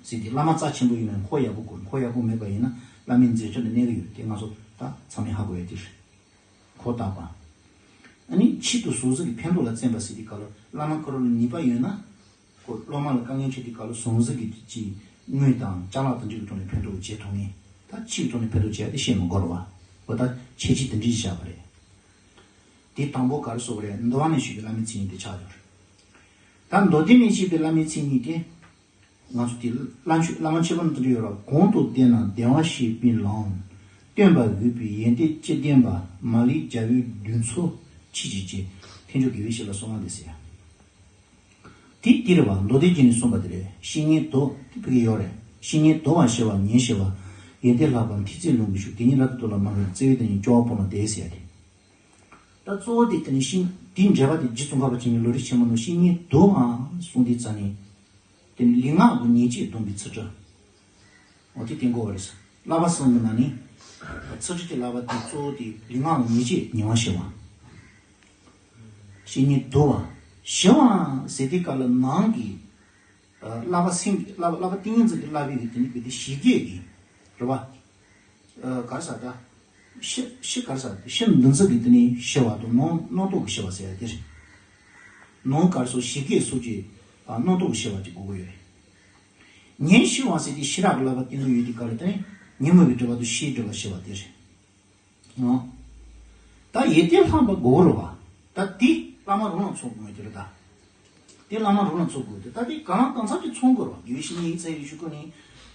ཟེར་དེ་བླ་མ་རྩ་ཆེན་པོ་ཡིན་ན་འཁོར་ཡག་པོ་དགོས། འཁོར་ཡག་པོ་མེད་པ་ཡིན་ན་བླ་མའི་མཛད་ཕྱོགས་ལ་གནས་ཀྱི་ཡོད་དེ་ང་ཚོ་ད་ཚང་མས་ཧ་གོ་ཡ་དེ་རེད། འཁོར་དག་པ། ཨ་ནི་ཆེད་དུ་བཟུང་ཚུལ་གྱི་ཕན་འདོགས་ལ་བརྩོན་པ་ཟེར་དུས་སྐབས་ལ། བླ་མ་ཁོ་རང་ལ་ཉེས་པ་ཡོད་ན། ཁོ་སློབ་མ་ལ་དཀའ་ངལ་འཕྲད་དུས་སྐབས་ལ་བཟུང་ཚུལ་གྱི་ཅིག་དངུལ་དང་ཅ་ལག་དང་འདྲ་གི་ཐོག་ནས་ཕན་ཐོགས་བྱེད་ཐུབ་མཁན། ད་ཕྱིའི་ཐོག་ནས་ཕན་ཐོགས་བྱེད་ཡ་དེ་བཤད་མི་དགོས་རེད་བ། འོ་ད་ཁྱད་ཆོས་དེ་འདྲ་ཞིག་བཞག་པ་རེད། དེ་དང་པོ་ག་རེ་ཟེར་དགོས་རེད། འདུལ་བ་ནས་བཤད་པའི་བླ་མའི་མཚན་ཉིད་དེ་ཆགས་ཡོད་རེད། ད་མདོ་སྡེ་ནས་བཤད་པའི་བླ་མའི་མཚན་ཉིད་དེ། ང་ཚོ་དེ་བླ་མཆོད་བླ་མ་མཆོད་པ་ནང་དུ་ཡོད་ར། གོང་དུ་བསྟན་ན་བདེ་བར་གཤེགས་པའི་ལམ། སྟོན་པ་དགོས་པའི་ཡོན་ཏན་བཅུ་ལྡན་པ། མ་ལུས་རྒྱལ་པོའི་གདུང་འཚོབ་ཆེད་ཀྱི་རྗེ། ཐེག་མཆོག་དགེ་བའི་བཤེས་ལ་གསོལ་བ་འདེབས་ཟེར་ཡ། དེ་དེ་རེད་བ། མདོ་སྡེ་རྒྱན་ནས་གསུངས་པ་དེ་རེད། བཤེས་གཉེན་དོ། དེ་ཕ་གི་ཡོད་རེད། བཤེས་གཉེན་དོ་བ་ཞི་བ་ཉེ་ཞི་བ། ཡོན་ཏན་ལྷག་པ་མཐིལ་བརྩེགས་རླུང་གིས་ཞུགས། དེ་ཉིད་རབ་ཏུ་རྟོགས་ལ་མ་ལུས་པ། བརྩེ་བའི་བདག་ཉིད་སྐྱོ་བ་སྤངས་ལ་བདེ་ཟེར་ཡ་དེ། ད་གཙོ་བོ་དེ་དེ་ནི་བཤེས་དེའི་འགྲེལ་པ་དེ་རྗེ་ཙོང་ཁ་པ་ཆེན་པོའི་ལམ་རིམ་ཆེན་མོ་ནང་བཤེས་གཉེན་དོ་བ་གསུངས་དུས་ཙམ་ནས། དེ་ནི་ལུས་ངག་གི་ཉེས་སྤྱོད་སྡོམ་པའི་ཚུལ་ཁྲིམས། འོ་དེ་བསྟེན་དགོས་པ་རེད། བསླབ་པ་གསུམ་གྱི་ནང་ནས་ཚུལ་ཁྲིམས་ཀྱི་བསླབ་པ་དེ་གཙོ་བོ་དེ་ལུས་ངག་གི་ཉེས་སྤྱོད་ཉེ་བར་ཞི་བ། བཤེས་གཉེན་དོ་བ། ཞི་བ་ཟེར་དུས་སྐབས་ལ་ནང་གི། ཨ། བསླབ་པ་སེམས་ཀྱི་བསླབ་པ་བསླབ་པ་ཏིང་ངེ་འཛིན་གྱི་བསླབ་པའི་གི་དེ་ནི་གལ་ཏེ་ཞི་རྒྱས་ཀྱི་རེད་བ། ཨ། ག་རེ་ཟེར་ད། ཕྱི་ཕྱི་ག་རེ་ཟེར། ཕྱི་འདུ་འཛི་གི་དེ་ནི་ཞི་བ་དང་ནང་རྣམ་རྟོག་གི་ཞི་བ་ཟེར་ཡ་དེ་རེད། ནང་ག་རེ་ཟེར། ཞི་རྒྱས་སོགས་ཀྱི། ཨ། རྣམ་རྟོག་གི་ཞི་བ་ཅིག་དགོས་ཀྱི་ཡོད་རེད། ཉེ་ཞི་བ་ཟེར་དེ་ཤེས་རབ་ཀྱི་བསླབ་པ་བསྟེན་གྱི་ཡོད་དུས་སྐབས་ལ་དེ་ནི་ཉོན་མོངས་པའི་སྒྲིབ་པ་དང་ཤེས་སྒྲིབ་པ་ཞི་བ་དེ་རེད། ཨོ། ད་ཡོན་ཏན་ལྷག་པ་དགོས་རེད་བ། ད་དེ་ བླ་མ་རང་ལ་ཚོགས་དགོས་ཀྱི་རེད་ད། དེ་བླ་མ་རང་ལ་ཚོགས་དགོས་ཏེ། ད་དེ་གང་ལ་གང་འཚམ་གྱི་ཚོགས་དགོས་རེད་བ། དགེ་བའི་བཤེས་གཉེན་ཡིག་ཚང་ཡིག་ཞུ་དགོས་ནི།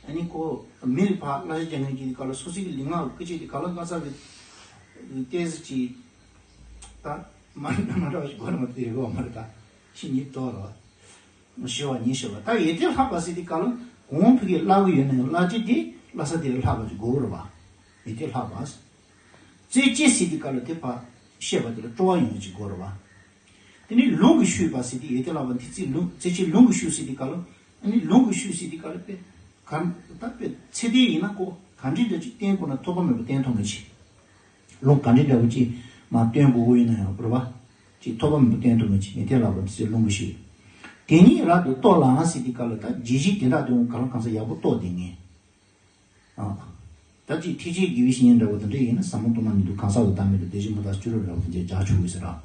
ཨ་ནི་ཁོ་མི་ལ་ཕར་བསླབ་བྱ་རྒྱག་མཁན་གྱི་སྐབས་ལ་སོ་སོ་གི་ལུས་ངག་གི་སྐད་ཆ་དེ་གང་ལ་གང་འཚམ་གྱི་ཏོག་ཙམ་ཅིག་ད་མ་མ་འདྲ་བ་ཞིག་དགོས་ནི་མ་རེད། དེ་རེད་བ། མ་རེད་ད། ཤི་ཉིད་དོ་རེད་བ། ཞི་བ་ཉིད་ཞི་བ། ད་ཡིད་བདེ་ལྷག་པ་ཟེར་དེ་གང་ལ་གོང་ཕུགས་ཀྱི་བསླབ་གི་ཡོད་ན་ཡང་བསླབ་བྱ་དེ་བསླབ་ས་དེ་ལ་ལྷག་པ་ཞིག་དགོས་རེད་བ། ཡིད་བདེ་ལྷག་པ། རྩེ་གཅིག་ཟེར་དེ་གང་ལ་དེ་ཕར་བཤད་པ་དེ་ལ་སྤྲོ་བ་ཡོང་གི་ཅིག་དགོས་རེད་བ། དེ་ནས་ལུང་གིས་ཞུས་པ་ཟེར་དེ། ཡིད་བདེ་ལྷག་པ་འདི་རྩེ་ལུང་རྩེ་གཅིག་ལུང་གིས་ཞུས་ཟེར་དེ་གང་ལ། ཨ་ནི་ལུང་གིས་ཞུས་ཟེར་དེ་གང་ལ་དཔེ་ག་ད་དཔེ་ཚེ་འདས་ཡིན་ན་ཁོ་ག་འདྲ་འདྲ་ཅིག་བསྟེན་དགོས་ན་ཐོགས་པ་མེད་པར་བསྟེན་ཐུབ་མཁན་ཅིག། ལུང་ག་འདྲ་འདྲ་བོ་ཅིག་མར་བསྟེན་དགོས་ཀྱི་ཡིན་ན་ཡང་རེད་བ། ཅིག་ཐོགས་པ་མེད་པར་བསྟེན་ཐུབ་མཁན་ཅིག། ཡིད་བདེ་ལྷག་པ་འདི་རྩེ་ལུང་གིས་ཞུས། དེ་ཉིད་རབ་ཏུ་རྟོགས་ལའང་ཟེར་དེ་གང་ལ་ད་རྗེས་གཞི་དེ་དག་དེ་འོང་གང་ལ་གང་འཚམ་ཡག་པོ་རྟོགས་བསྡད་མཁན། ཨ། ད་ཅིག་ཐེག་ཆེན་དགེ་བའི་བཤེས་གཉེན་འདྲ་བོ་དེ་འདྲ་ཡིན་ན་ཟབ་མོ་སྟོང་པ་ཉིད་དུ་གང་ཟག་ཏུ་བདག་མེད་དུ་བདེ་གཤེགས་མུ་སྟེགས་སྤྱི་རོལ་འདྲ་བོ་དེ་འདྲ་རྒྱག་ཆོག་གི་ཟེར་ར།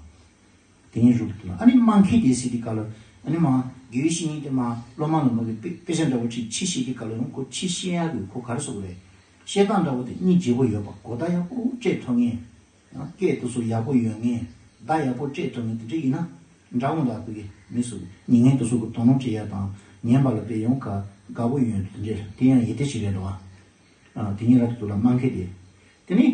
དེ་ཉིད་རབ་ཏུ་རྟོགས་ལ། ཨ་ནི་སྨྲ་མཁས་དེ་ཟེར་དེ་གང་ལ། ཨ་ནི་མར་དགེ་བའི་བཤེས་གཉེན་དེ་མར་སློབ་མ་ལ་མ་གི་དཔེ་དཔེ་ཆ་འདྲ་བོ་ཅིག་ཕྱི་བཤད་དེ་གང་ལ་ཡང་ཁོ་ཕྱི་བཤད་ཡག་གི་ཁོ་ག་རེ་ཟེར་དགོས་རེད། བཤད་སྟངས་འདྲ་བོ་དེ་སྙིང་རྗེ་པོ་ཡོད་པ། གོ་བརྡ་ཡག་པོ་སྤྲད་ཐུབ་མཁན། ཡང་སྐད་དེ་ཚོ་ཡག་པོ་ཡོད་མཁན། བརྡ་ཡག་པོ་སྤྲད་ཐུབ་མཁན་དེ་འདྲ་ཡིན་ན། འདྲ་མོ་འདྲ་བོ་གི་མི་ཚོ་ཉན་མཁན་དེ་ཚོ་གི་དོ་སྣང་བྱེད་ཡག་དང་ཉན་པ་ལ་དཔེ་ཡང་ག་དགའ་པོ་ཡོང་དེ་འདྲ། དེ་ཡང་ཡིད་བདེ་ཞིག་རེད་འདུག་བ། ཨ། དེ་ཉིད་རབ་ཏུ་རྟོགས་ལ་སྨྲ་མཁས་དེ། དེ་ནི།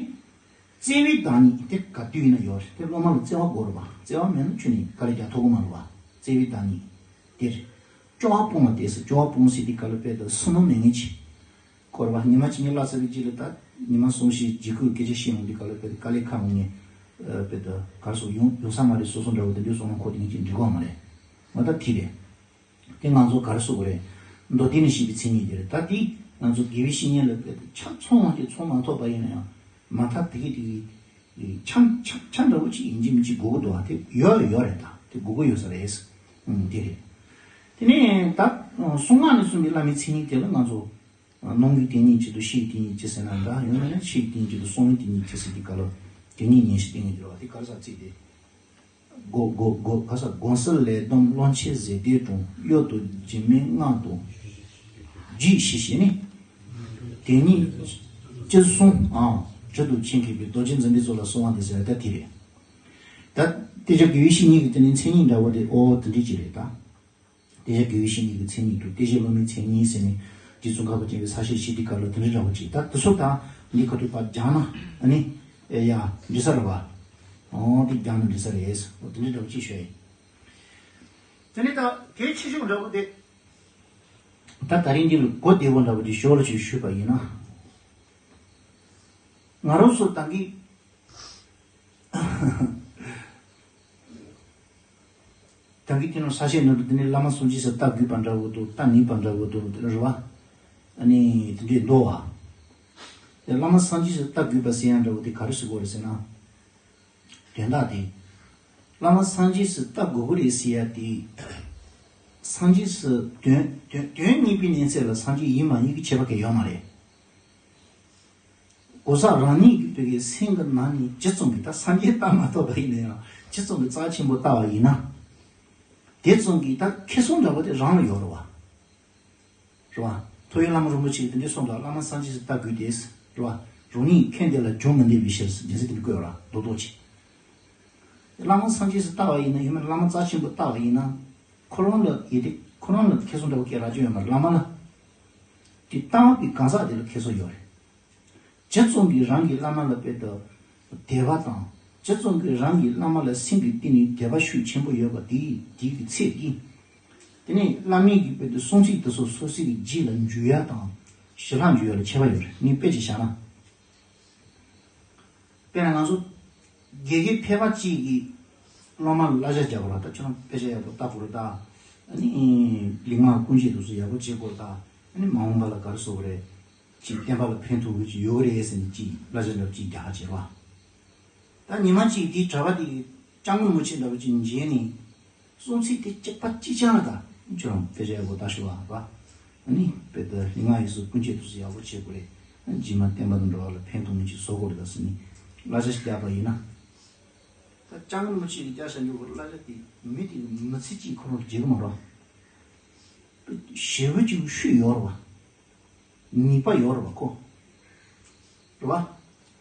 བརྩེ་བའི་བདག་ཉིད་དེ་ག་དུས་ཡིན་ན་ཡོད་རེད། དེ་སློབ་མ་ལ་བརྩེ་བ་དགོས་རེད་པ། བརྩེ་བ་མེད་ན་ཁྱོན་ནས་དཀའ་ལས་རྒྱག་ཐུབ་ཀྱི་མ་རེད་པ། བརྩེ་བའི་བདག་ཉིད་དེ་རེད། སྐྱོ་བ་སྤོང་བ་དེ་ཟེར། སྐྱོ་བ་སྤོང་ཟེར་དེ་ག་ལ་དཔེ་དང་བསམ་བློ་མེད་མཁན་ཅིག་སྐོར་བ། ཉི་མ་གཅིག་གཉིས་བརླག་ཚར་བའི་རྗེས་ལ་ད་ཉི་མ་གསུམ་བཞི་རྗེས་ཁོས་སྐད་ཆ་བཤད་ཡོང་དུས་ག་ལ་དཔེ་དཀའ་ལས་ཁག་འོང་ངེས། ཨ། དཔེ་ད་ག་རེ་ཟེར། ཡོང་ཡོང་ས་མ་རེད། སོ་སོ་འདྲ་བོ་དེ་འདྲའི་བསམ་བློ་འཁོར་དེ་ངེས་ཅིག་འགྲིག་གི་མ་རེད། ང་ད་དེ་རེད། དེ་ང་ཚོ་ག་རེ་ཟེར་དགོས་རེད། མདོ་སྡེ་ནས་བཤད་པའི་མཚན་ཉིད་དེ་རེད། ད་དེ་ང་ཚོ་དགེ་བའི་བཤེས་གཉེན་ལ་དཔེ་ཆ་ཚང་བ་དེ་ཚང་མ་ཐོབ་པ་ཡིན་ན་ཡང་མ་མཐའ་དེ་གི་དེ་གི་ཆ་ཆ་ཆ་འདྲ་བོ་ཅིག་ཡིན་གཅིག་མིན་གཅིག་དགོས་ཀྱི་འདུག་བ། དེ་ཡོད་ཡོད་རེད། ད་དེ་དགོས་ཀྱི་ཡོད་ས་རེད། ཨང་། དེ་རེད། དེ་ནས་ད་གསུང་ངག་ནས་གསུངས་པའི་བླ་མའི་མཚན་ཉིད་དེ་ལ་ང་ཚོ་ནང་གི་དེ་ཉིད་ཅིག་ཏུ་ཕྱིའི་དེ་ཉིད་ཅིག་ཟེར་ན་འདྲ། ཡང་མིན་ན་ཕྱིའི་དེ་ཉིད་ཅིག་ཏུ་གསང་བའི་དེ་ཉིད་ཅིག་ཟེར་དེ་ག་ལ་དེ་ཉིད་ཉན་ཤེས་དེ་ཉིད་དེ་རེད་བ། དེ་ག་རེ་ཟེར་ཚིག་དེ། སྒོ་སྒོ་སྒོ་ག་ས་སྒོ་གསུམ་ལས་བསྡོམས་བློ་ཆེན་ཟེར་དེ་དྲུང་། གཡོ་དང་སྒྱུ་མའི་སྔགས་དང་རྒྱུད་ཞེས་བྱས་ནས། དེ་ཉིད་ཅི་གསུང་ཨང་། དྲི་དང་ཆེན་མཁས་པའི་རྡོ་རྗེ་འཛིན་པའི་ཚོགས་ལ་གསོལ་བ་འདེབས་ཟེར་བ་ད་དེ་རེད། ད་དེ་ཅག་དགེ་བའི་བཤེས་གཉེན་གྱི་དེ་ནི་མཚན་ཉིད་འདྲ་བོ་དེ་ཨོ་དེ་འདྲ་ཅིག་རེད་ད། དེ་ཡང་དགེ་བའི་བཤེས་གཉེན་གྱི་མཚན་ཉིད་དང་། དེ་བཞིན་སློབ་མའི་མཚན་ཉིད་ཟེར་ནས་རྗེ་ཙོང་ཁ་པ་ཆེན་པོའི་ས་བཤད་བྱེད་དུས་སྐབས་ལ་དེ་འདྲ་འདྲ་བོ་ཅིག་ད་དེ་ཚོ་ད་འདི་ཁ་ཐུག་པར་སྦྱངས་ན་ཨ་ནི་ཨེ་ཡ་འགྲིག་ས་རེད་བ། འོ་དེ་སྦྱངས་ན་འགྲིག་ས་རེད། འོ་དེ་འདྲ་འདྲ་བོ་ཅིག་ཤོད་ཡིན། དེ་ནས་ད་དེའི་ཕྱི་ཕྱོགས་འདྲ་བོ་དེ་ད་ད་རིང་འདི་ལ་གོ་བདེ་བོ་འདྲ་བོ་དེ་ཞོར་ལ་ཅིག་ཞུས་པ་ཡིན་ན། ང་རང་ཚོ་ད་གིན་ད་གིན་དེ་ནང་ས་བཤད་ནང་དུ་དེ་ནས་བླ་མ་སངས་རྒྱས་སུ་ལྟ་དགོས་པ་འདྲ་བོ་དང་ལྟ་ངེས་པ་འདྲ་བོ་དང་དེ་རེད་བ། ཨ་ནི་དེ་འདྲའི་འདུག་བ། དེ་བླ་མ་སངས་རྒྱས་སུ་ལྟ་དགོས་པ་ཟེར་ཡ་འདྲ་བོ་དེ་ག་རེ་ཟེར་དགོས་རེད་ཟེར་ན། དོན་དག་དེ། བླ་མ་སངས་རྒྱས་སུ་ལྟ་དགོས་ཀྱི་རེད་ཟེར་ཡ་དེ། སངས་རྒྱས་སུ་དོན་དོན་དོན་གཉིས་པའི་གནས་ཚད་ལ་སངས་རྒྱས་ཡིན་མ་ཡིན་གྱི་ཁྱད་པར་གང་ཡང་ཡོད་མ་རེད། གོ་ས་རང་ཉིད་ཀྱི་བོད་ཀྱི་སེམས་ཀྱི་ནང་ནས་ཇི་ཙམ་གྱིས་ད་སངས་རྒྱས་ལྟ་མ་ཐུབ་པ་ཡིན་ན་ཡང་ཇི་ཙམ་གྱིས་རྩ་ཆེན་པོ་ལྟ་བ་ཡིན་ན། དེ་ཙམ་གྱིས་ད་ཁེ་བཟང་འདྲ་བོ་དེ་རང་ལ་ཡོད་རེད་བ། རེད་བ། མཐོ་བའི་བླ་མ་རིན་པོ་ཆེ་གིས་དེ་འདྲའི་གསུངས་འདུག་བླ་མ་སངས་རྒྱས་སུ་ལྟ་དགོས་ཏེ། རེད་བ། རང་ཉིད་ཁེངས་དེ་ལ་རྒྱུ་མི་འདེབས་པའི་ཕྱིར་ཟེར་སྒྲ་གསལ་དེ་འདྲ་བཀོད་ཡོད་ར་རྡོག་རྡོག་ཅིག་བླ་མ་སངས་རྒྱས་སུ་ལྟ་བ་ཡིན་ན་ཡང་མིན་བླ་མ་རྩ་ཆེན་པོ་ལྟ་བ་ཡིན་ན། ཁོ་རང་ལ་ཡིད་བདེ་ཁོ་རང་ལ་ཁེ་བཟང་འདྲ་བོ་སྐྱེ་རག་རྒྱུ་ཡོད་མ་རེད། བླ་མ་ལ། དེ་ལྟ་བ་པའི་གང་ཟག་དེ་ལ་ཁེ་བཟང་ཡོད་རེད། ཇི་ཙམ་གྱིས་རང་གི་བླ་མ་ལ་དཔེ་དང་དད་པ་དང་། ཇི་ཙམ་གྱིས་རང་གི་བླ་མ་ལ་སེམས་ཀྱི་གཏིང་ནས་དད་པ་ཤུགས་ཆེན་པོ་ཡོད་པ་དེ་དེ་གི་ཚད་ཀྱིས། དེ་ནས་བླ་མའི་གི་དཔེ་དང་གསུང་ཚིག་དེ་ཚོ་སོ་སོའི་གི་རྗེས་ལ་འཇུག་ཡ་དང་ཞི་ལྷག་འཇུག་ཡ་ལ་ཁྱད་པར་ཡོད་རེད། ངས་དཔེ་ཅིག་བཞག་ན། དཔེར་ན་ང་ཚོ་དགེ་རྒན་ཕལ་པ་གཅིག་གིས་སློབ་མ་ལ་བསླབ་བྱ་རྒྱག་དགོས་ལ། ད་ཁྱོད་རང་དཔེ་ཆ་ཡག་པོ་ལྟ་དགོས་རེད་ད། ཨ་ནི་ལུས་ངག་ཀུན་སྤྱོད་དེ་ཚོ་ཡག་པོ་བྱེད་དགོས་རེད་ད། ཨ་ནི་མ་འོངས་པ་ལ་ག་རེ་ཟེར་དགོས་རེད། ཅིག་བསྟན་པ་ལ་ཕན་ཐོགས་ཀྱི་ཅིག་ཡོད་རེད་ཟེར་ནས་ཅིག་བསླབ་བྱ་འདྲ་པོ་ཅིག་རྒྱག་ཁ་བྱེད་རོགས། ད་ཉི་མ་གཅིག་དེའི་གྲྭ་པ་དེ་སྐྱབས་མགོན་རིན་པོ་ཆེ་འདྲ་པོ་ཅིག་མཇལ་ནས་གསུང་ཚིག་དེ་གཅིག་པ་གཅིག་རྐྱང་ལ་ད་ཁྱོད་རང་དཔེ་ཆ་ཡག་པོ་ལྟ་ཤོག་ཨ་རོགས། ཨ་ནི་དཔེ་ད་ལུས་ངག་ཡིད་གསུམ་ཀུན་སྤྱོད་དེ་ཚོ་ཡག་པོ་བྱེད་དགོས་རེད། རྗེས་མ་བསྟན་པ་དང་འགྲོ་བ་ལ་ཕན་ཐོགས་མཁན་ཅིག་བཟོ་དགོས་རེད་ད་ཟེར་ནས་བསླབ་བྱ་ཞིག་བརྒྱབ་པ་ཡིན་ན། ད་སྐྱབས་མགོན་རིན་པོ་ཆེ་གིས་བརྒྱབ་བཞག་རྒྱུ་གི་བསླབ་བྱ་དེ་མི་དེ་གི་མི་ཚེ་གཅིག་ཁོ་རང་བརྗེད་གི་མ་རེད། ཞེ་པོ་ཅིག་ཤུགས་ཡོད་རེད་བ། ནུས་པ་ཡོད་རེད་བ་ཁོ། རེད་བ།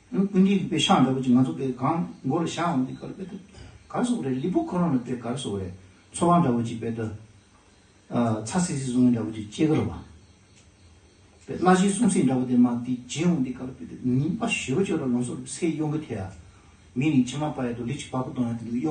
ཨང་། ཀུན་མཁྱེན་གྱི་དཔེ་ཤག་འདྲ་པོ་ཅིག་ང་ཚོ་དཔེ་གང་མགོ་ལ་བཞག་འོང་དུས་སྐབས་ལ་དཔེ་ཐུབ། ག་རེ་ཟེར་དགོས་རེད། ལུས་པོ་ཁོ་རང་ལ་དཔེ་ག་རེ་ཟེར་དགོས་རེད། ཚོར་བ་འདྲ་བོ་ཅིག་དཔེ་ད། ཨ། ཚ་སིལ་སིལ་བཟོ་མཁན་འདྲ་བོ་ཅིག་སྐྱེ་གི་རེད་བ། དཔེ་སླ་ཞིང་བསུང་སིལ་འདྲ་བོ་དེ་མ་དེ་བྱེད་འོང་དེ་ག་རེ་དཔེ་དེ་ནུས་པ་ཞེ་པོ་ཅིག་ལ་ལོངས་སུ་སེ་གཡོ་གི་ཐལ་ཡ། མི་ནི་མཆིལ་མ་སྤར་ཡ་དང་ལུས་ཅིག་བ་སྤུ་གཏོང་ཡ་དེ་འདུག་གཡོ།